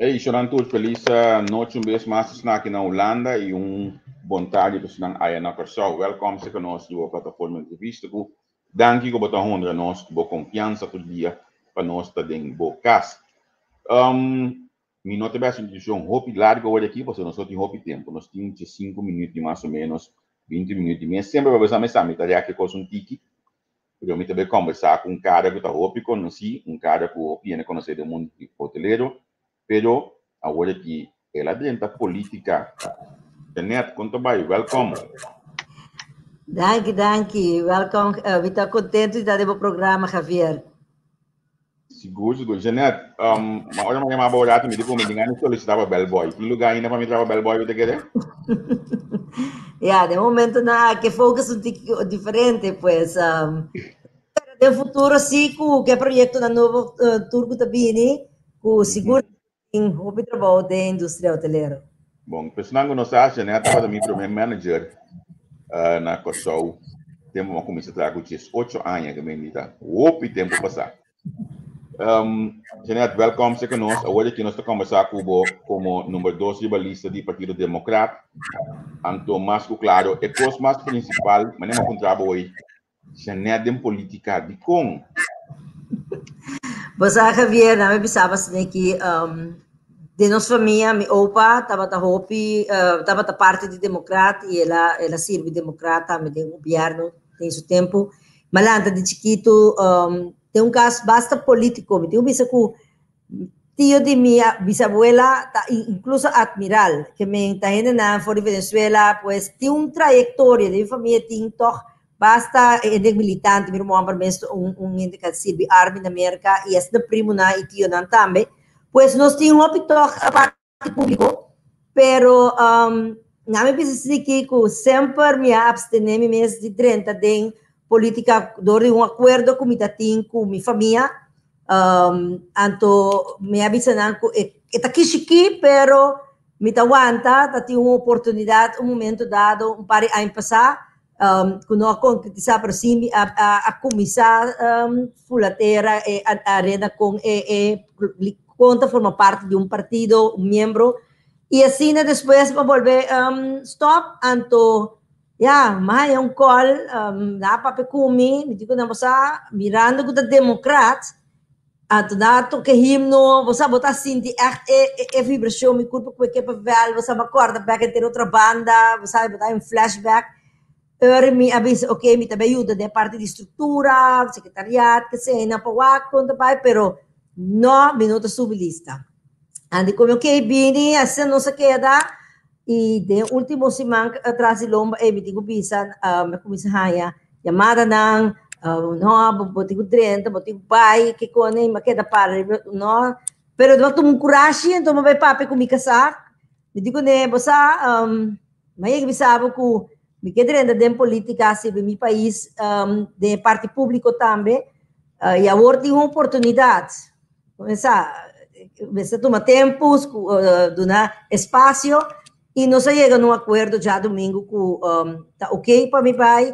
Hey, Shonan tur, felis nochi un bes mas esnan aki na Hulanda y un bon tardi pa esnan aya na Kòrsou. Welkom serka nos di bo plataforma entrevista ku danki ku bo ta honra nos ku bo konfiansa tur dia pa nos ta den bo kas. Um, mi no ta bai hasi introduccion hopi largo awor aki pasobra nos no tin hopi tempo. Nos tin 5 minuut mas o menos, 20 minuut. Mi semper pa bisa mi sa mi ta rèk e kos un tiki. Pero mi ta bai kombersá ku un kara ku ta hopi konosí, un kara ku hopi hende konosé den mundu di hotelero, pero awor aki el a drenta polítika. Jeanette, kon ta bai? Wèlkòm. Danki, danki. Wèlkòm. Mi ta kontentu di ta den bo programa, Javier. Sigur, sigur. Jeanette, um, ma ora mi a yama bo rato, mi di ku mi tin gana di solicitá pa bellboy. Tin lugá ainda pa mi traha bellboy, bo ta kere? Ja, den momento na ke focus un tiki diferente, pues. Um, pero den futuro sí ku ke proyectonan nobo uh, tur ku ta bini, ku sigur Tin hopi trabou den industria hotelero. Bon, personan ku no sa, Jeanette tabata mi promé manager na Kòrsou tempu mi a kuminsá traha ku 18 aña ke mi ta hopi tempu pasá. Jeanette, wèlkòm serka nos. Awor aki nos ta kòmbersá ku bo komo number dos riba lista di Partido Demokrat. Anto mas ku klaro e kos mas prinsipal, manera mi a puntra bo hoy, Jeanette den politica, dikon? Bo sa Javier, nan mi bisaba asina ki den nos famia mi opa tabata hopi tabata parti di Democrat y el a el a sirbi Democrat tambe den gobierno den su tempo. Mi a lanta di chikitu den un cas basta politico, mi tin ku bisa ku Tio di mi bisabuela ta incluso admiral, ke men ta hendenan for di Venezuela, pues tin un trayectoria, den mi famia tin tog basta hende militante, mi ruman homber mes ta un un hende ku a sirbi army na Merka y asina primonan y tionan tambe, pues nos tin hopi tog parti publico, pero nan mi bisa esaki ku semper mi a abstene mi mes di drenta den politica dor di un acuerdo ku mi ta tin ku mi famia. Anto mi a bisa nan ku e e ta kishikí pero mi ta wanta, ta tin un oportunidat un momento dado un par di aña pasá ku no a konkretisá pero sí mi a a kuminsá fula tera e arena kon e e kon ta forma parti di un partido, un miembro i asina despues mi a bolbe stòp anto Ya, mi a haña un call, nan a papia cu mi, mi di cu nan, bo sa, mirando cu ta democrat, anto nan a toca e himno, bo sa, bo ta sinti echt e, e, e vibracion, mi curpa cu e kepenvel, bo sa, mi a corda bek henter otro banda, bo sa, bo ta haña un flashback. Ora mi a bisa, ok, mi ta bay yuda den e parti di structura, secretariat, kesey, nan pa wak con ta bay, pero no, mi no ta subi lista. Nan di cu mi, ok, bini, asina nos a keda. I den último siman tras di lomba ei mi tin ku bisa, mi a kuminsá haña yamadanan, no, bo tin ku drenta, bo tin ku bai, kiko nei, mi a keda para riba, no. Pero mi a tuma un kurashi, anto mi a bai papia ku mi kasá, mi di kuné, bo sa, mi a yega bisa bo ku mi ke drenta den polítika, sirbi mi pais den e parti públiko tambe, i awor tin un oportunidat. Kuminsá, mester tuma tempu, duna espasio i nos a yega na un akuerdo djadumingu ku ta oke pa mi bai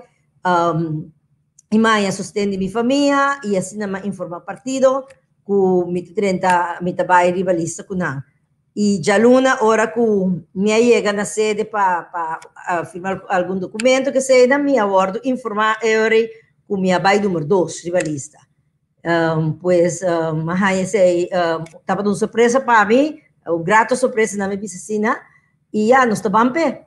i maña sosten di mi famia i asina mi a informá partido ku mi ta drenta, mi ta bai riba lista ku nan. I djaluna ora ku mi a yega na sede pa pa firma algun dokumento keseinan mi a wòrdu informá e ora ei ku mi a bai number dos riba lista. Pues mi a haña esei tabata un sorpresa pa mi, un grato sorpresa nan mi bisa asina, i ya nos ta ban p'e.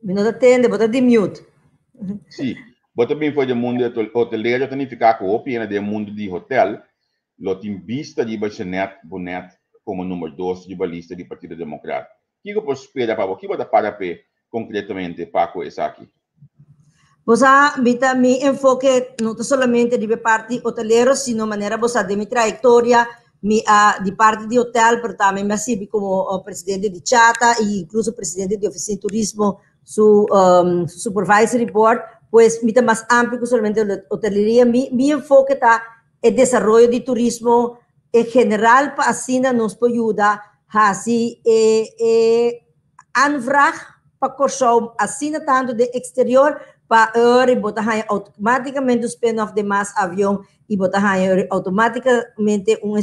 Mi no ta tende, bo ta di mute. Sí, bo ta bin for di e mundu di hotelero ta nifiká ku hopi hende den e mundu di hotel lo tin bista riba Jeanette Bonnet komo number dos riba lista di Partido Demokrat. Kiko por spera pa bo? Ki bo ta para p'e konkretamente pa ku esaki? Bo sa, mi ta, mi enfoke no ta solamente riba e parti hotelero, sino manera bo sa den mi trayektoria, mi a di parti di hotel, pero tambe mi a sirbi komo presidente di Chata i inkluso presidente di Ofisina di Turismo su supervisory board. Pues mi ta mas amplio ku solamente hoteleria. Mi mi enfoke ta e desaroyo di turismo en general pa asina nos por yuda hasi e e aanvraag pa Kòrsou asina tantu den eksterior. Pa ori bo ta haña outomátikamente un spin-off den mas avion i bo ta haña ori outomátikamente un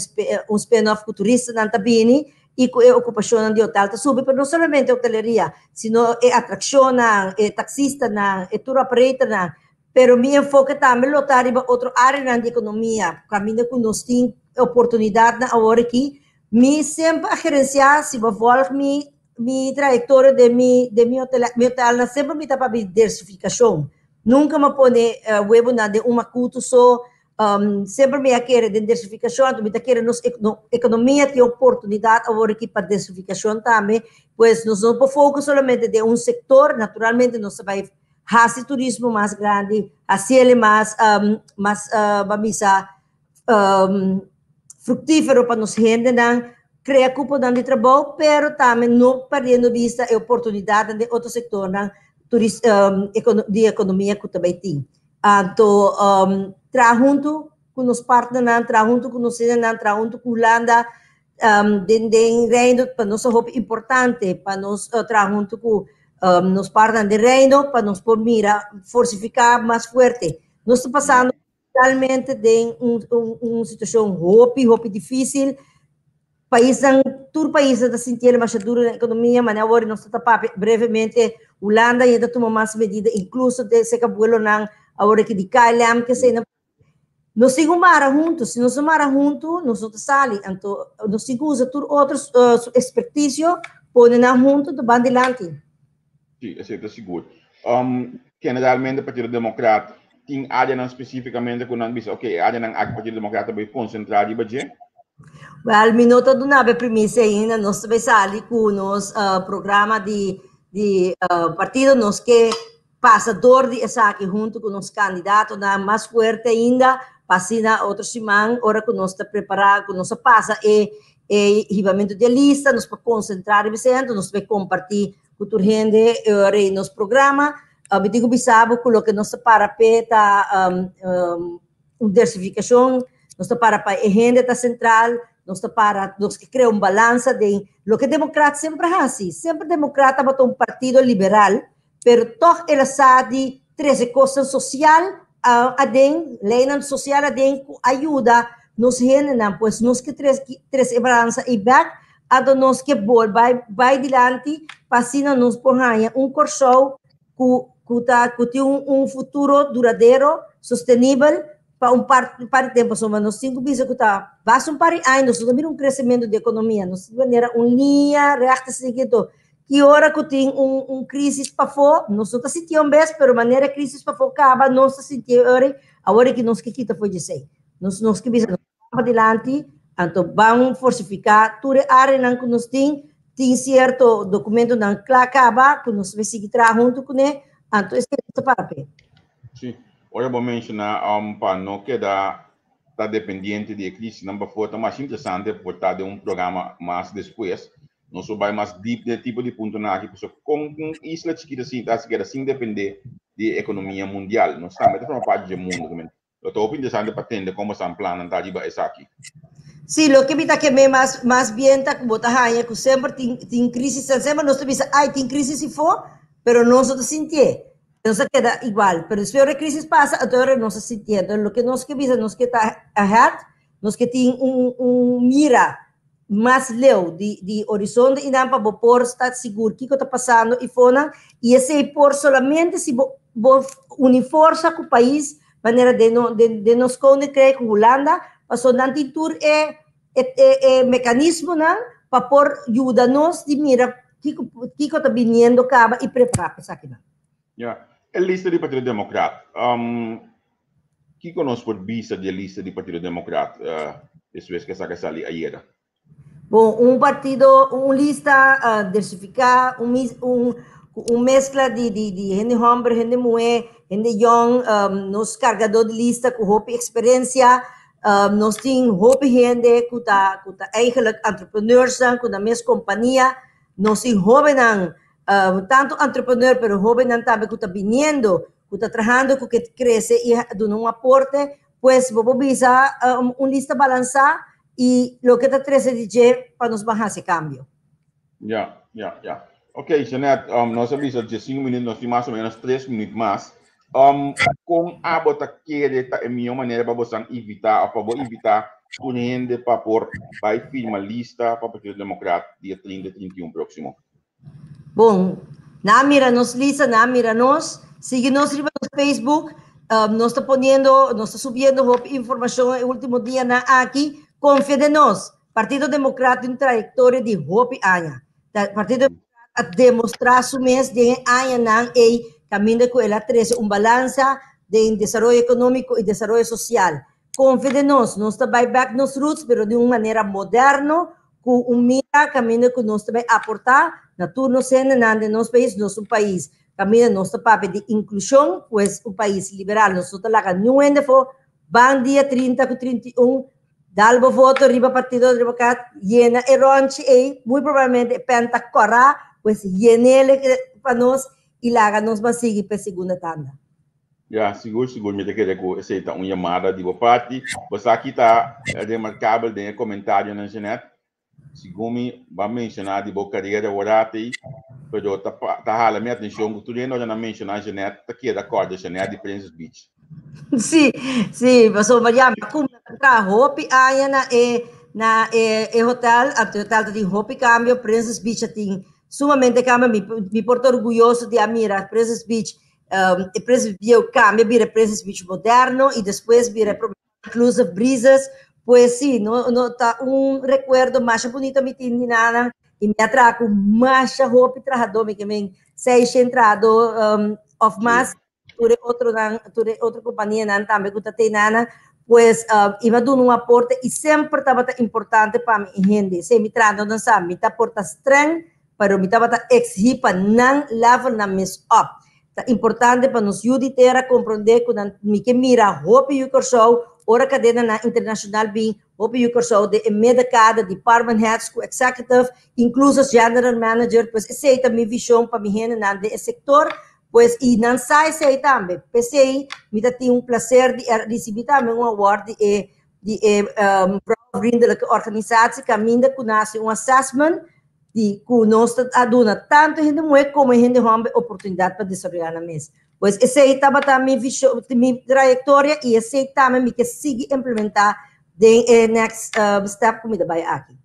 un spin-off ku turistanan ta bini i ku e okupashonnan di hotel ta subi, pero no solamente hoteleria, sino e atrakshonnan, e taksistanan, e tour operatornan. Pero mi enfoke tambe lo ta riba otro áreanan di ekonomia, kaminda ku nos tin oportunidatnan awor aki. Mi semper a gerensiá, si bo vòlg mi Mi trayectoria den mi den mi hotel mi hotelnan semper mi ta papia di diversificacion. Nunca mi a pone webonan den un macuto so. Semper mi a kere den diversificacion, anto mi ta kere nos economia tin oportunidad awor aki pa diversificacion tambe. Pues nos no por focus solamente den un sector, naturalmente nos ta bay haci turismo mas grandi, haciele mas mas bo a bisa fructífero pa nos hendenan, crea cuponan di trabou, pero tambe no perdiendo bista e oportunidadnan den otro sectornan turis di economia cu ta bay tin. Anto traha hunto cu nos partnernan, traha hunto cu nos hendenan, traha hunto cu Hulanda den den Reino pa nos ta hopi importante pa nos traha hunto cu nos partnernan den Reino pa nos por mira fortifica mas fuerte. Nos ta pasando Realmente den un, un, un situacion hopi, hopi difícil. Paisnan, tur paisnan ta sintiendo masha duro na economia, maar awor nos ta papia brevemente, Hulanda ya ta tuma mas medida, incluso de seca vuelonan awor aki di KLM, que sei, nos tin ku mara hunto, si nos no mara hunto, nos no ta sali, anto nos tin ku usa tur otro uh, su experticio, pone nan hunto, to ban dilanti. Sí, esei ta sigur. Um, generalmente Partido Democrat tin áreanan spesífikamente ku nan bisa, ok, e áreanan aki Partido Democrat ta bai konsentrá riba dje? Wel, mi no ta duna bo e primisia ainda. Nos ta bai sali ku nos uh, programa di, di uh, partido. Nos ke pasa dor di esaki huntu ku nos kandidatonan mas fuerte ainda, pa asina otro siman, ora ku nos ta prepará, ku nos a pasa e, e hibamentu di e lista, nos por konsentrá riba esei, anto nos ta bai kompartí Ku tur hende rei nos programa. Mi tin ku bisa bo ku loke nos ta para p'e ta un diversifikashon, nos ta para pa e hende ta sentral, nos ta para, nos ke krea un balansa den loke Demokrat semper a hasi. Semper Demokrat tabata un partido liberal, pero tòg el a sa di trese kosnan sosial aden, leinan sosial aden ku a yuda nos hendenan. Pues nos ke trese e balansa ei bèk Anto nos ke bol bai bai dilanti pa asina nos por haña un Kòrsou ku ku ta ku tin un un futuro duradero, sostenibel pa un par par di tempu. Pasobra nos tin ku bisa ku ta basta un par di aña nos no ta mira un kresementu di ekonomia. Nos tin manera un liña règt asina ki ki ora ku tin un un krisis pafó nos no ta sintié un bes pero manera e krisis pafó kaba nos ta sintié ora awor ki nos ke kita for di esei. Nos nos ke bisa pa dilanti, anto ban forsifiká tur e áreanan ku nos tin, tin sierto dokumentonan kla kaba ku nos mester sigui traha huntu kuné, anto esei nos ta para p'e. Sí, ora bo menshoná pa no keda ta dependiente di e krisisnan pafó ta mas interesante por ta den un programa mas despues. Nos lo bai mas deep den e tipo di puntonan aki pasobra kon un isla chikito asina ta hasi keda sin dependé di e ekonomia mundial. Nos tambe ta forma parti dje mundu. Lo ta hopi interesante pa tende kon boso plannan ta riba esaki. Sí, loke mi ta keme mas mas bien ta ku bo ta haña ku semper tin tin crisis, semper nos ta bisa ay tin crisis ifo, pero nos no ta sintié. Nos a keda igual, pero despues ora e crisis pasa, anto ora nos a sintié. Entonces loke nos ke bisa, nos ke ta ahead, nos ke tin un un mira mas leu di di horizonte i nan pa bo por sta sigur kiko ta pasando ifonan i esei por solamente si bo bo uni forsa ku pais manera den no den den nos koninkrijk ku Hulanda paso nan tin tur e e e e mekanismonan pa por yuda nos di mira kiko kiko ta biniendo kaba i prepara pa esakinan. Ya, e lista di Partido Demokrat. Kiko nos por bisa di e lista di Partido Demokrat despues ku esaki a sali ayera? Bon, un partido, un lista diversifiká, un un un meskla di di di hende hòmber, hende muhé, hende yòn, nos kargadó di lista ku hopi eksperensia, nos tin hopi hende ku ta ku ta eigenlik entrepreneursnan ku nan mes kompania, nos tin hóbennan tantu entrepreneur pero hóbennan tambe ku ta biniendo ku ta trahando ku ke krese i duna un aporte, pues bo por bisa un lista balansá i loke ta trese di dje pa nos ban hasi kambio. Ya, ya, ya. Ok, Jeanette, nos a bisa diesinku minüt, nos tin mas o ménos tres minüt mas. Kon abo ta kere ta e mihó manera pa bosan invitá òf pa bo invitá tur hende pa por bai firma lista pa Partido Demokrat dia 30 i 31 próksimo? Bon, nan a mira nos lista, nan a mira nos. Sigui nos riba nos Facebook. Nos ta poniendo, nos ta subiendo hopi informashon e último dianan aki. Konfia den nos. Partido Demokrat tin un trayektoria di hopi aña. Partido Demokrat a demostrá su mes den e añanan ei kaminda ku el a trese un balansa den desaroyo ekonómiko i desaroyo sosial. Konfia den nos, nos ta bai bèk nos roots pero di un manera moderno ku un mira kaminda ku nos ta bai aportá na tur nos hendenan den nos pais. Nos un pais kaminda nos ta papia di inklushon, pues un pais liberal. Nos no ta laga niun hende afó. Ban dia 30 ku 31 Dal bo voto riba Partido Democrat, yena e ronchi ei, muy probablemente e pen ta kòrá, pues yen'el pa nos i laga nos ban sigui p'e segunda tanda. Ya, sigur, sigur mi ta kere ku esei ta un yamada di bo parti. Bo sa ki ta remarkabel den e komentarionan, Jeanette? Segun mi bo a menshoná di bo karera worati, pero ta ta hala mi atenshon ku tur hende ora nan menshoná Jeanette ta keda kòrda Jeanette di Princess Beach. Sí, sí, pasobra ya mi a kuminsá traha hopi aña na e na e e hotel, anto e hotel ta tin hopi kambio, Princess Beach a tin sumamente kambio, mi mi por ta orguyoso di a mira Princess Beach, e Princess bieu kambia bira Princess Beach moderno i despues bira Inclusive Breezes, pues sí, no, no ta un recuerdo masha bonito mi tin di nana y mi a traha cu masha hopi trahador, mi ke men 600 trahador of mas, tur e otronan, tur e otro companianan tambe cu ta te nana, pues y mi a duna un aporte y semper tabata importante pa mi e hende, esey mi trahadornan sa, mi ta por ta streng, pero mi tabata exigi pa nan level nan mes up. Ta importante pa nos yu di tera komprondé ku nan mi ke mira hopi yu Kòrsou ora kadenanan internashonal bin, hopi yu Kòrsou den e middenkader, department heads ku executive, inkluso general manager, pues esei ta mi vishon pa mi hendenan den e sektor, pues i nan sa esei tambe. P'esei mi ta tin un plaser di a risibí tambe un award di e di e vrouwvriendelijke organisatie kaminda ku nan hasi un assessment di ku nos ta a duna tantu hende muhé komo e hende hòmber oportunidat pa desaroyá nan mes. Pues esei tabata mi vishon, mi trayektoria i esei tambe mi ke sigui implementá den e next step ku mi ta bai aki.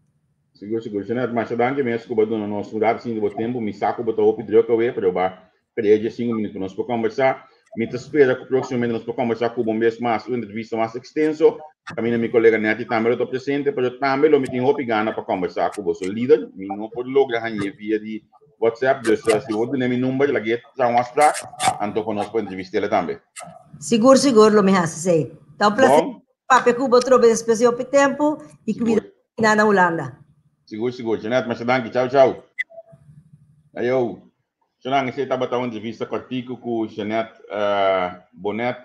Sigur, sigur. Jeanette, masha danki mes ku bo a duna nos un rato sin di bo tempu. Mi sa ku bo ta hopi druk awe, pero bo a krea dje sinku minüt ku nos por kòmbersá. Mi ta spera ku próksimamente nos por kòmbersá ku bo un bes mas, un entrevista mas ekstenso. Kaminda mi kolega Netty tambe lo ta presente, pero tambe lo mi tin hopi gana pa kòmbersá ku boso lider. Mi no por logra hañ'é via di WhatsApp, dus si bo duna mi number, lag'é traha un afsprak, anto pa nos por entrevist'é tambe. Sigur, sigur lo mi hasi esei. Ta un plaser papia ku bo trobe despues di hopi tempu i kuida na Hulanda. Sigur, sigur. Jeanette, masha danki. Chau, chau. Ayo. Shonan, esei tabata un entrevista kòrtiku ku Jeanette Bonet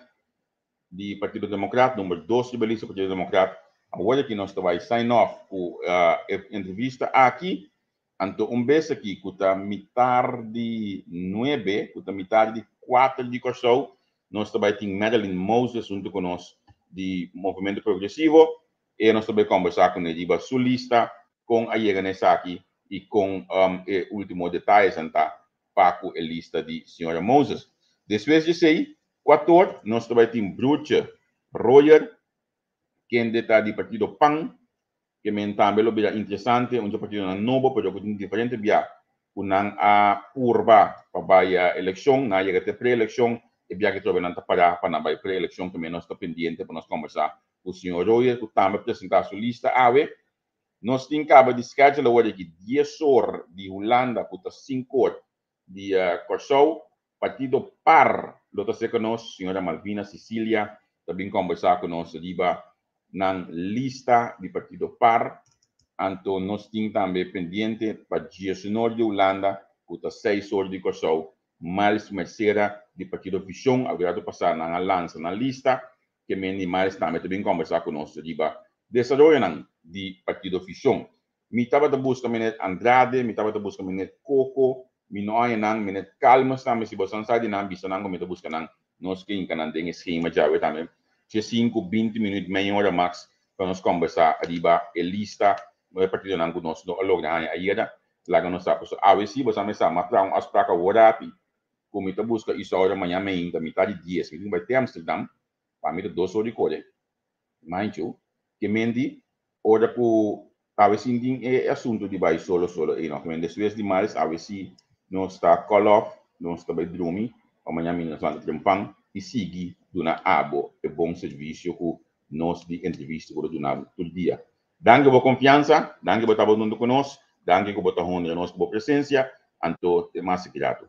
di Partido Demokrat, number dos riba lista Partido Demokrat. Awor aki nos ta bai sign off ku e entrevista aki. Anto un bes aki ku ta mitar di nuebe, ku ta mitar di kuater di Kòrsou, nos ta bai tin Madeline Moses huntu ku nos di Movimento Progresivo. E nos ta bai kòmbersá kuné riba su lista, kon a yega na esaki i kon e último detayesnan ta pa ku e lista di señora Moses. Despues di esei, kuator, nos ta bai tin Broertje Royer, kende ta di partido pan, ke men tambe lo bira interesante, un dje partidonan nobo pero ku tin diferente bia ku nan a purba pa bai elekshon, nan a yega te pre-elekshon, e bia ke trobe nan ta pará pa nan bai pre-elekshon, ke men nos ta pendiente pa nos kòmbersá ku señor Royer ku tambe a presentá su lista awe. Nos tin kaba di schedule awor aki dies or di Hulanda ku ta sinku or di Kòrsou. Partido par lo ta serka nos, señora Malvina Cicilia ta bin kòmbersá ku nos riba nan lista di partido par. Anto nos tin tambe pendiente pa diesunor di Hulanda ku ta seis or di Kòrsou, Miles Mercera di partido Vishon algu rato pasá nan a lansa nan lista. Ke Mandy Miles tambe ta bin kòmbersá ku nos riba desaroyonan di Partido Vishon. Mi tabata buska Meneer Andrade, mi tabata buska Meneer Coco, mi no haña nan, Meneer Calmes tambe, si boso sa di nan, bisa nan ku mi ta buska nan, nos ke hinka nan den e skema djawe tambe. Dje sinku, binti minüt, mei ora max pa nos kòmbersá riba e lista e partidonan ku nos no a logra haña ayera. Laga nos sa. Pasobra awe si boso a mesa, m'a traha un afsprak awor aki. Ku mi ta buska Isaura mañan meinta mitad di dies, mi tin ku bai te Amsterdam, pa mi ta 2 or di kore. Mind you, ke men di ora ku awe sin tin e asuntu di bai solo solo ei no. Ke men despues di maris awe si nos ta call off, nos ta bai drumi, pa mañan mi nos lanta trempan i sigui duna abo e bon servisio ku nos di entrevista ku ta duna bo tur dia. Danki bo konfiansa, danki bo tabata huntu ku nos, danki ku bo ta honra nos ku bo presensia, anto te mas grato.